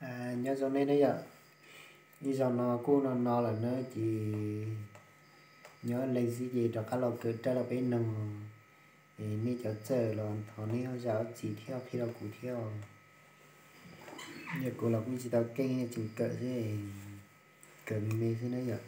Nyob zoo nej na yom, ib zaug no kuj no no lawm na ces nyob leej xwb ces rov qab los kawm rab laj peb noog, es nej cov txawj los thov nej ho zam txim thiab qhia rau kuv thiab. Yog kuv los kuj tsis tau keej, tseem kawm xwb, kawm me me xwb na yom.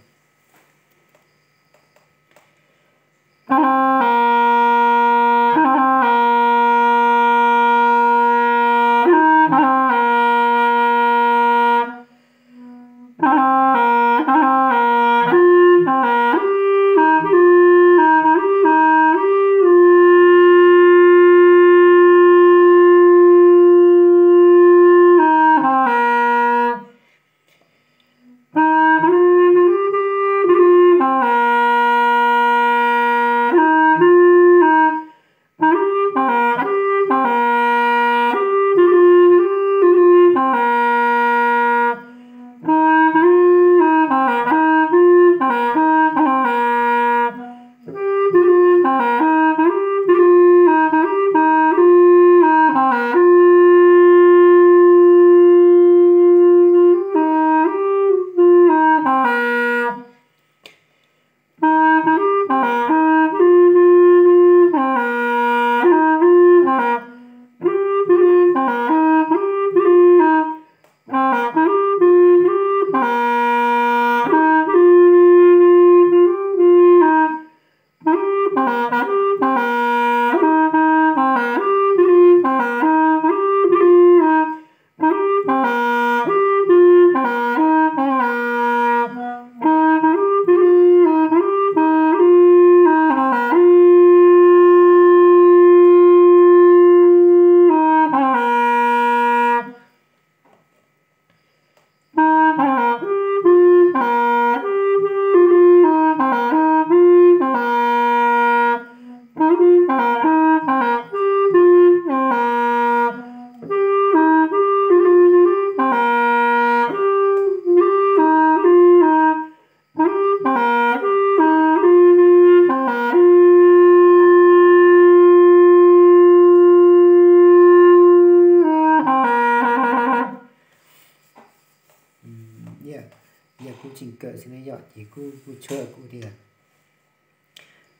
Yog kuv tseem kawm xwb na yom, ces kuj kuj tshuab kuv tias,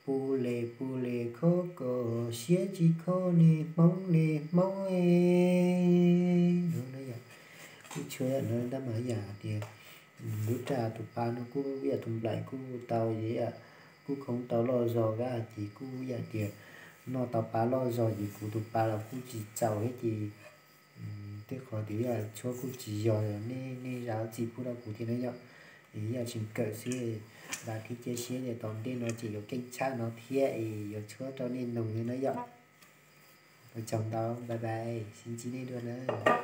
pus les pus les khob kom siab tsis khob li hmoob li hmoob e. Kuj tshuab no tab mas yam tias lub raj tus pa no kuj yam tus nplaim kuj tau, kuj khoov tau loj zog, ces kuj yam tias noj tau pa loj zog ces kuv tus pa los kuj tsis txaus thiab ces tej qhov tias yam tshuab kuj tsis yog, nej zam txim pub rau kuv thiab na yom. Es yam tseem kawm xwb, vam thiab cia siab tias tom ntej no ces yuav keej tshaj no thiab es yuav tshuab rau nej noog li na yom. Ua tsaug ntau, bye bye, sib ntsib nej dua na.